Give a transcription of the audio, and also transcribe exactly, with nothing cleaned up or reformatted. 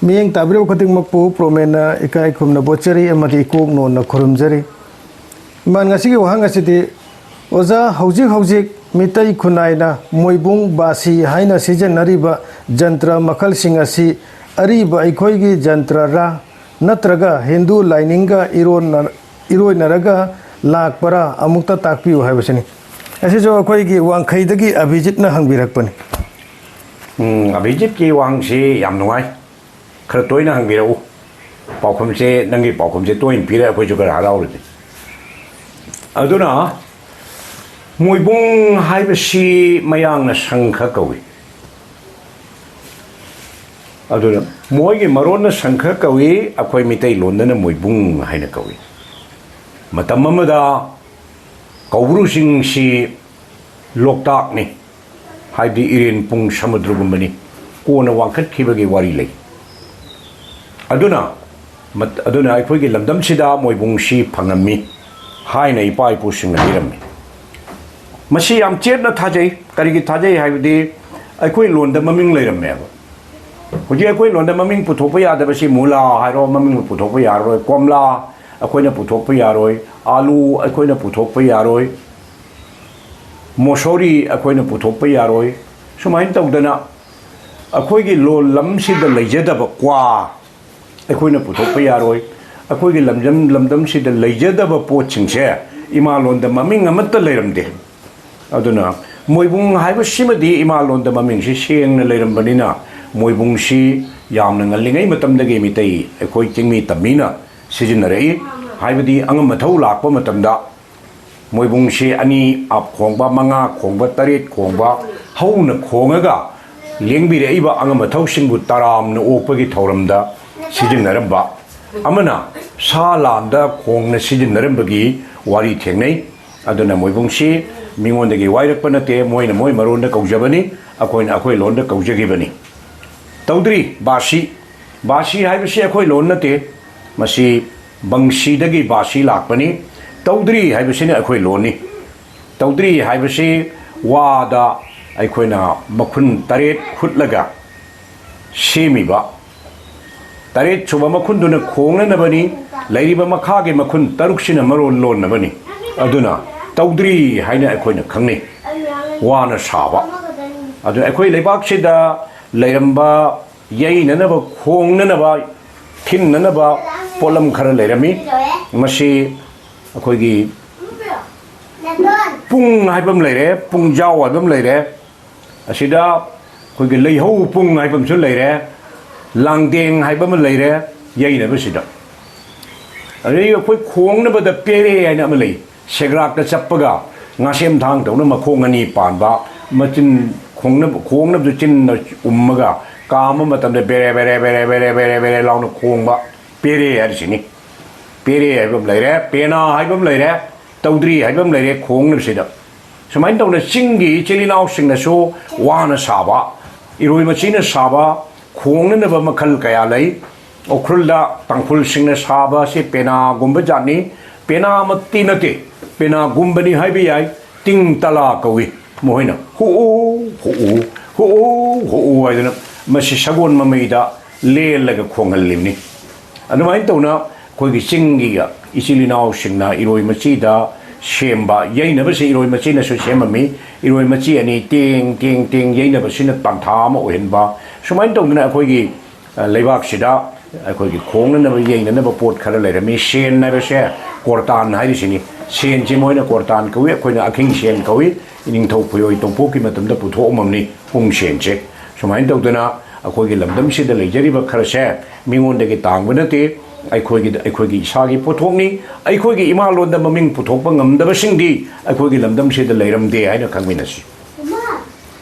ꯃꯤꯠꯌꯦꯡ ꯇꯥꯕꯤꯔꯤꯕ ꯈꯨꯗꯤꯡꯃꯛꯄꯨ ꯄ꯭ꯔꯣꯃꯦꯟꯅ ꯏꯀꯥꯏ ꯈꯨꯝꯅ ꯕꯣꯠꯆꯔꯤ ꯑꯃꯗꯤ ꯏꯀꯣꯛ ꯅꯣꯟꯅ ꯈꯨꯔꯨꯝꯖꯔꯤ꯫ ꯏꯃꯥꯟ, ꯉꯁꯤꯒꯤ ꯋꯥꯍꯪ ꯑꯁꯤꯗꯤ, ꯑꯣꯖꯥ, ꯍꯧꯖꯤꯛ ꯍꯧꯖꯤꯛ ꯃꯤꯇꯩ ꯈꯨꯟꯅꯥꯏꯅ ꯃꯣꯏꯕꯨꯡ ꯕꯥꯁꯤ ꯍꯥꯏꯅ ꯁꯤꯖꯤꯟꯅꯔꯤꯕ ꯖꯟꯇ꯭ꯔ ꯃꯈꯜꯁꯤꯡ ꯑꯁꯤ ꯑꯔꯤꯕ ꯑꯩꯈꯣꯏꯒꯤ ꯖꯟꯇ꯭ꯔꯔꯥ, ꯅꯠꯇ꯭ꯔꯒ ꯍꯤꯟꯗꯨ ꯂꯥꯏꯅꯤꯡꯒ ꯏꯔꯣꯟꯅ-, ꯏꯔꯣꯏꯅꯔꯒ ꯂꯥꯛꯄꯔꯥ, ꯑꯃꯨꯛꯇ ꯇꯥꯛꯄꯤꯌꯨ ꯍꯥꯏꯕꯁꯤꯅꯤ꯫ ꯑꯁꯤꯁꯨ ꯑꯩꯈꯣꯏꯒꯤ ꯋꯥꯡꯈꯩꯗꯒꯤ ꯑꯚꯤꯖꯤꯠꯅ ꯍꯪꯕꯤꯔꯛꯄꯅꯤ꯫ ꯎꯝ, ꯑꯚꯤꯖꯤꯠꯀꯤ ꯋꯥꯍꯪꯁꯤ ꯌꯥꯝ ꯅꯨꯡꯉꯥꯏ꯫ ꯈꯔ ꯇꯣꯏꯅ ꯍꯪꯕꯤꯔꯛꯎ꯫ ꯄꯥꯎꯈꯨꯝꯁꯦ, ꯅꯪꯒꯤ ꯄꯥꯎꯈꯨꯝꯁꯦ ꯇꯣꯏꯅ ꯄꯤꯔꯦ, ꯑꯩꯈꯣꯏꯁꯨ ꯈꯔ ꯍꯔꯥꯎꯔꯗꯤ꯫ ꯑꯗꯨꯅ ꯃꯣꯏꯕꯨꯡ ꯍꯥꯏꯕꯁꯤ ꯃꯌꯥꯡꯅ ꯁꯪꯈ ꯀꯧꯏ꯫ ꯑꯗꯨꯅ ꯃꯣꯏꯒꯤ ꯃꯔꯣꯟꯅ ꯁꯪꯈ ꯀꯧꯏ, ꯑꯩꯈꯣꯏ ꯃꯤꯇꯩꯂꯣꯟꯗꯅ ꯃꯣꯏꯕꯨꯡ ꯍꯥꯏꯅ ꯀꯧꯏ꯫ ꯃꯇꯝ ꯑꯃꯗ ꯀꯧꯕ꯭ꯔꯨꯁꯤꯡꯁꯤ ꯂꯣꯛꯇꯥꯛꯅꯤ, ꯍꯥꯏꯕꯗꯤ ꯏꯔꯦꯟ ꯄꯨꯡ ꯁꯃꯨꯗ꯭ꯔꯒꯨꯝꯕꯅꯤ, ꯀꯣꯟꯅ ꯋꯥꯡꯈꯠꯈꯤꯕꯒꯤ ꯋꯥꯔꯤ ꯂꯩ꯫ ꯑꯗꯨꯅ, ꯃꯠ-, ꯑꯗꯨꯅ ꯑꯩꯈꯣꯏꯒꯤ ꯂꯝꯗꯝꯁꯤꯗ ꯃꯣꯏꯕꯨꯡꯁꯤ ꯐꯪꯉꯝꯃꯤ ꯍꯥꯏꯅ ꯏꯄꯥ ꯏꯄꯨꯁꯤꯡꯅ ꯂꯤꯔꯝꯃꯤ꯫ ꯃꯁꯤ ꯌꯥꯝ ꯆꯦꯠꯅ ꯊꯥꯖꯩ꯫ ꯀꯔꯤꯒꯤ ꯊꯥꯖꯩ ꯍꯥꯏꯕꯗꯤ, ꯑꯩꯈꯣꯏ ꯂꯣꯟꯗ ꯃꯃꯤꯡ ꯂꯩꯔꯝꯃꯦꯕ꯫ ꯍꯧꯖꯤꯛ ꯑꯩꯈꯣꯏ ꯂꯣꯟꯗ ꯃꯃꯤꯡ ꯄꯨꯊꯣꯛꯄ ꯌꯥꯗꯕꯁꯤ, ꯃꯨꯂꯥ ꯍꯥꯏꯔꯣ, ꯃꯃꯤꯡ ꯄꯨꯊꯣꯛꯄ ꯌꯥꯔꯣꯏ, ꯀꯣꯝꯂꯥ ꯑꯩꯈꯣꯏꯅ ꯄꯨꯊꯣꯛꯄ ꯌꯥꯔꯣꯏ, ꯑꯥꯂꯨ ꯑꯩꯈꯣꯏꯅ ꯄꯨꯊꯣꯛꯄ ꯌꯥꯔꯣꯏ, ꯃꯣꯁꯣꯔꯤ ꯑꯩꯈꯣꯏꯅ ꯄꯨꯊꯣꯛꯄ ꯌꯥꯔꯣꯏ꯫ ꯁꯨꯃꯥꯏꯅ ꯇꯧꯗꯅ ꯑꯩꯈꯣꯏꯒꯤ ꯂꯣꯟ ꯂꯝꯁꯤꯗ ꯂꯩꯖꯗꯕ ꯀ꯭ꯋꯥ ꯑꯩꯈꯣꯏꯅ ꯄꯨꯊꯣꯛꯄ ꯌꯥꯔꯣꯏ꯫ ꯑꯩꯈꯣꯏꯒꯤ ꯂꯝꯖꯝ-, ꯂꯝꯗꯝꯁꯤꯗ ꯂꯩꯖꯗꯕ ꯄꯣꯠꯁꯤꯡꯁꯦ ꯏꯃꯥꯂꯣꯟꯗ ꯃꯃꯤꯡ ꯑꯃꯠꯇ ꯂꯩꯔꯝꯗꯦ꯫ ꯑꯗꯨꯅ ꯃꯣꯏꯕꯨꯡ ꯍꯥꯏꯕꯁꯤꯃꯗꯤ ꯏꯃꯥꯂꯣꯟꯗ ꯃꯃꯤꯡꯁꯤ ꯁꯦꯡꯅ ꯂꯩꯔꯝꯕꯅꯤꯅ, ꯃꯣꯏꯕꯨꯡꯁꯤ ꯌꯥꯝꯅ ꯉꯜꯂꯤꯉꯩ ꯃꯇꯝꯗꯒꯤ ꯃꯤꯇꯩ ꯑꯩꯈꯣꯏ ꯆꯤꯡꯃꯤ ꯇꯝꯃꯤꯅ ꯁꯤꯖꯤꯟꯅꯔꯛꯏ꯫ ꯍꯥꯏꯕꯗꯤ ꯑꯉꯝ ꯑꯊꯧ ꯂꯥꯛꯄ ꯃꯇꯝꯗ ꯃꯣꯏꯕꯨꯡꯁꯤ ꯑꯅꯤ ꯑꯞ ꯈꯣꯡꯕ, ꯃꯉꯥ ꯈꯣꯡꯕ, ꯇꯔꯦꯠ ꯈꯣꯡꯕ ꯍꯧꯅ ꯈꯣꯡꯉꯒ ꯂꯦꯡꯕꯤꯔꯛꯏꯕ ꯑꯉꯝ ꯑꯊꯧꯁꯤꯡꯕꯨ ꯇꯔꯥꯝꯅ ꯑꯣꯛꯄꯒꯤ ꯊꯧꯔꯝꯗ ꯁꯤꯖꯤꯟꯅꯔꯝꯕ ꯑꯃꯅ ꯁꯥ ꯂꯥꯟꯗ ꯈꯣꯡꯅ ꯁꯤꯖꯤꯟꯅꯔꯝꯕꯒꯤ ꯋꯥꯔꯤ ꯊꯦꯡꯅꯩ꯫ ꯑꯗꯨꯅ ꯃꯣꯏꯕꯨꯡꯁꯤ ꯃꯤꯉꯣꯟꯗꯒꯤ ꯋꯥꯏꯔꯛꯄ ꯅꯠꯇꯦ, ꯃꯣꯏꯅ ꯃꯣꯏ ꯃꯔꯣꯟꯗ ꯀꯧꯖꯕꯅꯤ, ꯑꯩꯈꯣꯏꯅ ꯑꯩꯈꯣꯏ ꯂꯣꯟꯗ ꯀꯧꯖꯈꯤꯕꯅꯤ꯫ ꯇꯧꯗ꯭ꯔꯤ, ꯕꯥꯁꯤ꯫ ꯕꯥꯁꯤ ꯍꯥꯏꯕꯁꯤ ꯑꯩꯈꯣꯏ ꯂꯣꯟ ꯅꯠꯇꯦ, ꯃꯁꯤ ꯕꯪꯁꯤꯗꯒꯤ ꯕꯥꯁꯤ ꯂꯥꯛꯄꯅꯤ꯫ ꯇꯧꯗ꯭ꯔꯤ ꯍꯥꯏꯕꯁꯤꯅ ꯑꯩꯈꯣꯏ ꯂꯣꯟꯅꯤ꯫ ꯇꯧꯗ꯭ꯔꯤ ꯍꯥꯏꯕꯁꯤ ꯋꯥꯗ ꯑꯩꯈꯣꯏꯅ ꯃꯈꯨꯟ ꯇꯔꯦꯠ ꯍꯨꯠꯂꯒ ꯁꯦꯝꯃꯤꯕ ꯇꯔꯦꯠ ꯁꯨꯕ ꯃꯈꯨꯟꯗꯨꯅ ꯈꯣꯡꯅꯅꯕꯅꯤ, ꯂꯩꯔꯤꯕ ꯃꯈꯥꯒꯤ ꯃꯈꯨꯟ ꯇꯔꯨꯛꯁꯤꯅ ꯃꯔꯣꯜ ꯂꯣꯟꯅꯕꯅꯤ꯫ ꯑꯗꯨꯅ ꯇꯧꯗ꯭ꯔꯤ ꯍꯥꯏꯅ ꯑꯩꯈꯣꯏꯅ ꯈꯪꯅꯩ꯫ ꯋꯥꯅ ꯁꯥꯕ꯫ ꯑꯗꯨ ꯑꯩꯈꯣꯏ ꯂꯩꯕꯥꯛꯁꯤꯗ ꯂꯩꯔꯝꯕ ꯌꯩꯅꯅꯕ, ꯈꯣꯡꯅꯅꯕ, ꯊꯤꯟꯅꯅꯕ ꯄꯣꯠꯂꯝ ꯈꯔ ꯂꯩꯔꯝꯃꯤ꯫ ꯃꯁꯤ ꯑꯩꯈꯣꯏꯒꯤ ꯄꯨꯡ ꯍꯥꯏꯕ ꯑꯃ ꯂꯩꯔꯦ, ꯄꯨꯡꯖꯥꯎ ꯍꯥꯏꯕ ꯑꯃ ꯂꯩꯔꯦ, ꯑꯁꯤꯗ ꯑꯩꯈꯣꯏꯒꯤ ꯂꯩꯍꯧ ꯄꯨꯡ ꯍꯥꯏꯕ ꯑꯃꯁꯨ ꯂꯩꯔꯦ, ꯂꯥꯡꯗꯦꯡ ꯍꯥꯏꯕ ꯑꯃ ꯂꯩꯔꯦ ꯌꯩꯅꯕꯁꯤꯗ꯫ ꯑꯗꯒꯤ ꯑꯩꯈꯣꯏ ꯈꯣꯡꯅꯕꯗ ꯄꯦꯔꯦ ꯍꯥꯏꯅ ꯑꯃ ꯂꯩ, ꯁꯦꯒ꯭ꯔꯥꯛꯇ ꯆꯞꯄꯒ ꯉꯥꯁꯦꯝ ꯊꯥꯡ ꯇꯧꯅ ꯃꯈꯣꯡ ꯑꯅꯤ ꯄꯥꯟꯕ, ꯃꯆꯤꯟ ꯈꯣꯡꯅꯕ, ꯈꯣꯡꯅꯕꯗꯨ ꯆꯤꯟꯅ ꯎꯝꯃꯒ ꯀꯥꯝꯕ ꯃꯇꯝꯗ ꯕꯦꯔꯦ ꯕꯦꯔꯦ ꯕꯦꯔꯦ ꯕꯦꯔꯦ ꯕꯦꯔꯦ ꯕꯦꯔꯦ ꯂꯥꯎꯅ ꯈꯣꯡꯕ ꯄꯦꯔꯦ ꯍꯥꯏꯔꯤꯁꯤꯅꯤ꯫ ꯄꯦꯔꯦ ꯍꯥꯏꯕ ꯑꯃ ꯂꯩꯔꯦ, ꯄꯦꯅꯥ ꯍꯥꯏꯕ ꯑꯃ ꯂꯩꯔꯦ, ꯇꯧꯗ꯭ꯔꯤ ꯍꯥꯏꯕ ꯑꯃ ꯂꯩꯔꯦ ꯈꯣꯡꯅꯕꯁꯤꯗ꯫ ꯁꯨꯃꯥꯏꯅ ꯇꯧꯅ ꯆꯤꯡꯒꯤ ꯏꯆꯤꯜ ꯏꯅꯥꯎꯁꯤꯡꯅꯁꯨ ꯋꯥꯅ ꯁꯥꯕ, ꯏꯔꯣꯏ ꯃꯆꯤꯅ ꯁꯥꯕ ꯈꯣꯡꯅꯅꯕ ꯃꯈꯜ ꯀꯌꯥ ꯂꯩ꯫ ꯎꯈ꯭ꯔꯨꯜꯗ ꯇꯥꯡꯈꯨꯜꯁꯤꯡꯅ ꯁꯥꯕ ꯑꯁꯤ ꯄꯦꯅꯥꯒꯨꯝꯕ ꯖꯥꯠꯅꯤ꯫ ꯄꯦꯅꯥꯃꯛꯇꯤ ꯅꯠꯇꯦ, ꯄꯦꯅꯥꯒꯨꯝꯕꯅꯤ ꯍꯥꯏꯕ ꯌꯥꯏ꯫ ꯇꯤꯡ ꯇꯂꯥ ꯀꯧꯏ꯫ ꯃꯈꯣꯏꯅ ꯍꯨꯎ, ꯍꯨꯎ, ꯍꯨꯎ, ꯍꯨꯎ ꯍꯥꯏꯗꯅ ꯃꯁꯤ ꯁꯒꯣꯜ ꯃꯃꯩꯗ ꯂꯦꯜꯂꯒ ꯈꯣꯡꯍꯜꯂꯤꯕꯅꯤ꯫ ꯑꯗꯨꯃꯥꯏꯅ ꯇꯧꯅ ꯑꯩꯈꯣꯏꯒꯤ ꯆꯤꯡꯒꯤ ꯏꯆꯤꯜ ꯏꯅꯥꯎꯁꯤꯡꯅ ꯏꯔꯣꯏ ꯃꯆꯤꯗ ꯁꯦꯝꯕ ꯌꯩꯅꯕꯁꯤ ꯏꯔꯣꯏ ꯃꯆꯤꯅꯁꯨ ꯁꯦꯝꯃꯝꯃꯤ꯫ ꯏꯔꯣꯏ ꯃꯆꯤ ꯑꯅꯤ ꯇꯦꯡ, ꯇꯦꯡ, ꯇꯦꯡ ꯌꯩꯅꯕꯁꯤꯅ ꯇꯥꯟꯊꯥ ꯑꯃ ꯑꯣꯏꯍꯟꯕ꯫ ꯁꯨꯃꯥꯏꯅ ꯇꯧꯗꯅ ꯑꯩꯈꯣꯏꯒꯤ, ꯑ, ꯂꯩꯕꯥꯛꯁꯤꯗ ꯑꯩꯈꯣꯏꯒꯤ ꯈꯣꯡꯅꯅꯕ, ꯌꯩꯅꯅꯕ ꯄꯣꯠ ꯈꯔ ꯂꯩꯔꯝꯃꯤ꯫ ꯁꯦꯟ ꯍꯥꯏꯕꯁꯦ ꯀꯣꯔꯇꯥꯟ ꯍꯥꯏꯔꯤꯁꯤꯅꯤ꯫ ꯁꯦꯟꯁꯤ ꯃꯣꯏꯅ ꯀꯣꯔꯇꯥꯟ ꯀꯧꯏ, ꯑꯩꯈꯣꯏꯅ ꯑꯈꯤꯡ ꯁꯦꯟ ꯀꯧꯏ꯫ ꯏꯅꯤꯡꯊꯧ ꯐꯨꯏꯑꯣꯏ ꯇꯣꯝꯄꯣꯛꯀꯤ ꯃꯇꯝꯗ ꯄꯨꯊꯣꯛꯑꯝꯃꯝꯅꯤ ꯄꯨꯡ ꯁꯦꯟꯁꯦ꯫ ꯁꯨꯃꯥꯏꯅ ꯇꯧꯗꯅ ꯑꯩꯈꯣꯏꯒꯤ ꯂꯝꯗꯝꯁꯤꯗ ꯂꯩꯖꯔꯤꯕ ꯈꯔꯁꯦ ꯃꯤꯉꯣꯟꯗꯒꯤ ꯇꯥꯡꯕ ꯅꯠꯇꯦ, ꯑꯩꯈꯣꯏꯒꯤ, ꯑꯩꯈꯣꯏꯒꯤ ꯏꯁꯥꯒꯤ ꯄꯣꯠꯊꯣꯛꯅꯤ꯫ ꯑꯩꯈꯣꯏꯒꯤ ꯏꯃꯥ ꯂꯣꯟꯗ ꯃꯃꯤꯡ ꯄꯨꯊꯣꯛꯄ ꯉꯝꯗꯕꯁꯤꯡꯗꯤ ꯑꯩꯈꯣꯏꯒꯤ ꯂꯝꯗꯝꯁꯤꯗ ꯂꯩꯔꯝꯗꯦ ꯍꯥꯏꯅ ꯈꯪꯃꯤꯟꯅꯁꯤ꯫